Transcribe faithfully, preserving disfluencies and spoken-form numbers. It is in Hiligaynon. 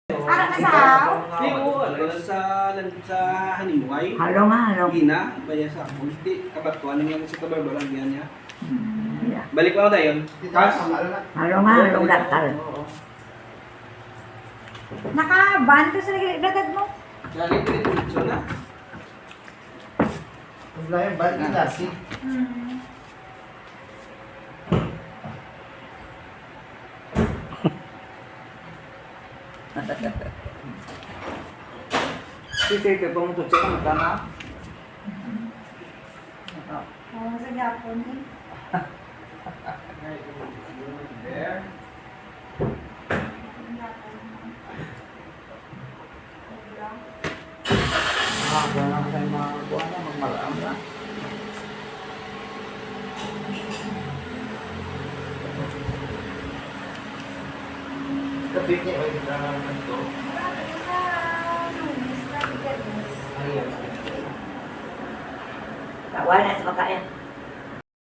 Ara na sa Di, oo, ano, sa, sa Haniway. Halong nga, halong. Gina, baya sa akon. Di, kabatuan nga sa kabarbaran niya. Hmm, yeah. Balik lang tayo. Kas? Halong nga, halong, daktal. Oo. Naka-ban to sa gatad mo. Dali, diretso na. Problema, balik na dasi. Hmm. Sige, sige, kung gusto mo, tama. Oo, sa Japon, eh. There. Sa Japon. Ah, wala na kayo mga kuha na, magmalaam na. Kapit niya, ay, na, ito. Sa Lunes, sa Biyernes. Ayun. Wala sa pagkain.